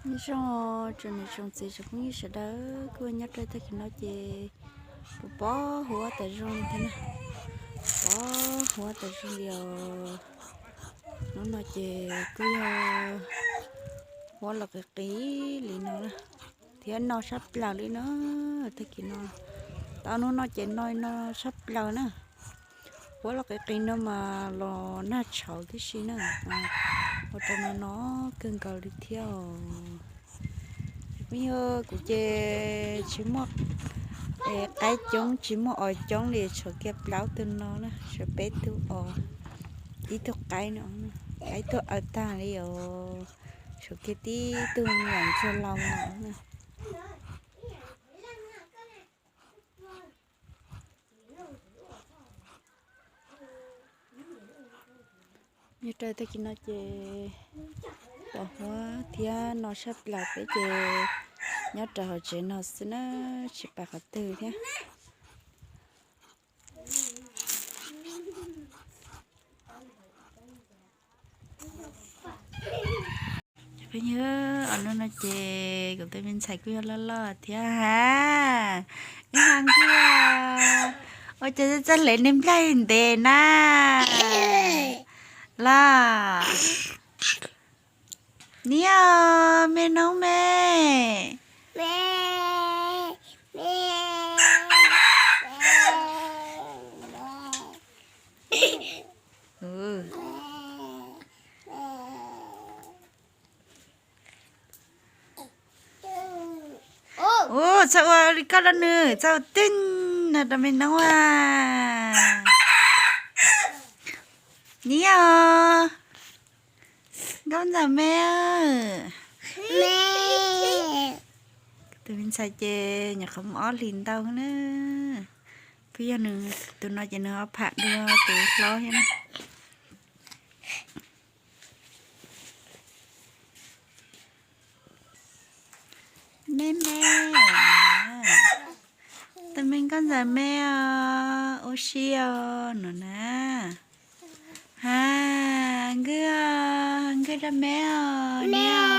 Nyob zoo tsoom niam tsoom txiv tsoom phooj ywg sawv daws, kuj nyob rau tag kis no ces kuv pom huab tas zog li thiab na, pom huab tas zog li os. Hnub no ces kuj yog huab los qis qis li no na, thiab no sab plaws li na. Tag kis no, tau hnub no ces no no sab plaws na. Huab los qis qis no mas los nag tshauv tib si na, ua rau no no kawg nkaus li thiab os. Phooj ywg, kuv ces tsis muaj qaib coob tsis muaj os coob li, tshuav kiag plaub tug no na, tshuav peb tug os, ib tug qaib no, qaib tuag aws tag li os, tshuav kiag tib tug me nyuam ntsuag laus no na. Nyob rau tag kis no ces pom huab thiab no sab plaws, peb ces nyob rau hauv tsev no xwb na, tsis pais qhov twg thiab. Phooj ywg, os, hnub no ces kuv tus me ntxhais kuj yog loj loj thiab ha. Wb ha nkauj, ua cas txawj hle niag nplaig ntev na. Los, niam, me noob me. Ua txhob ua li koj los nws txhob tij no rau me noob a. Niam, nkauj ntxawm me. Tus me ntxhais ces nyuam qhuav muaj ob hlis ntau na. Kuj yog nws tus no ces nws ho pham dua tus hlob thiab na. Me me, tus me nkauj ntxawm me os, ua si os no na. Ha, nkauj, nkauj dab me os, niam.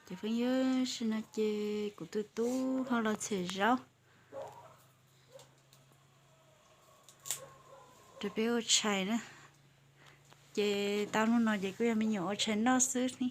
Ces phooj ywg, tam sim no ces kuv tus tub ho los txhiam zaub rau peb ua tshais na. Ces tau hnub no ces kuj yog me nyuam ua tshais noj xwb ne.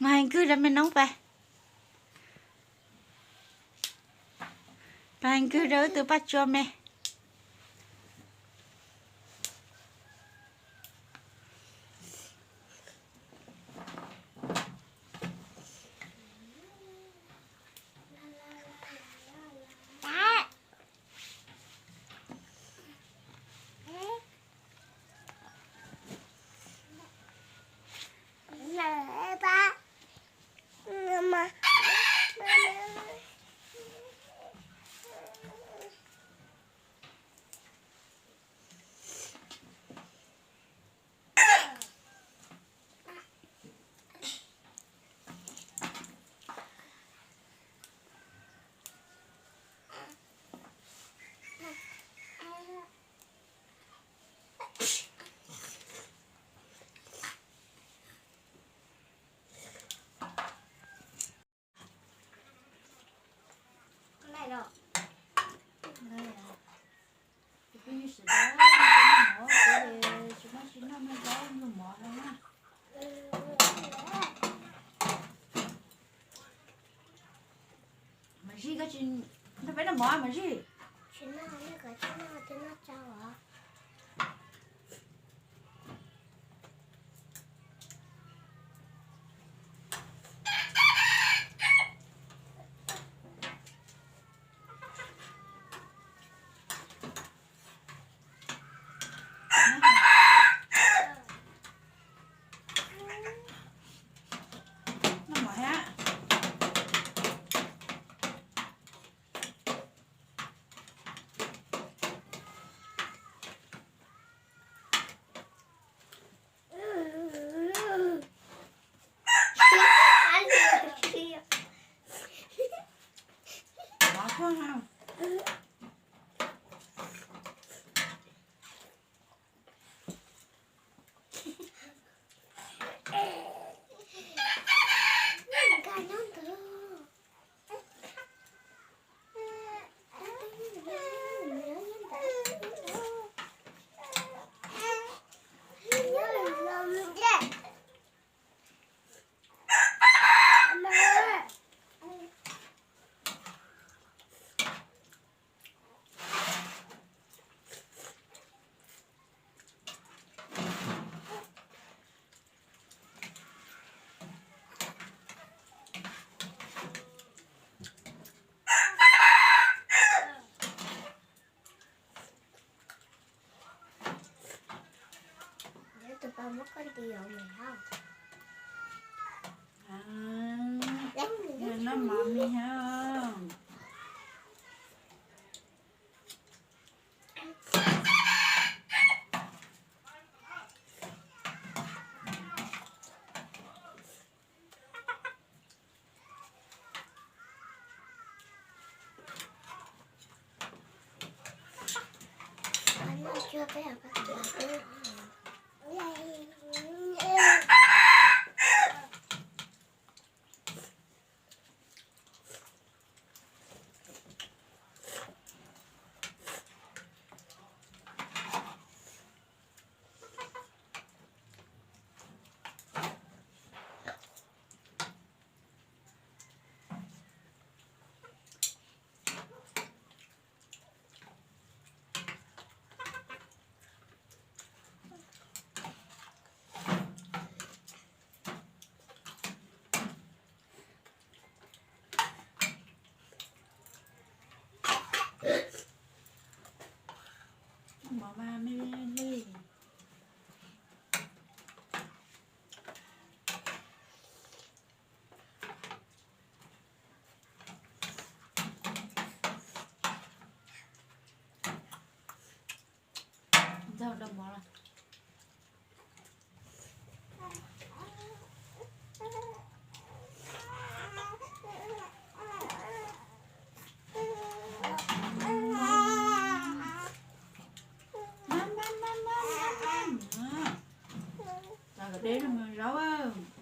Mas hais kwg rau me noob pais. Pais hais kwg rau wb tus Paj Tsua me. Tsis nrog peb noj mov mas Zij. Tsis noj, nej kom tsis noj, tsis noj tsau os. Noj mov thiab. Tus poj muab koj nti os mày hao. Noj mov me hao. Mov mas me me li. Ntxaug dua mov lawm. Txav kom deb rau mus zaub.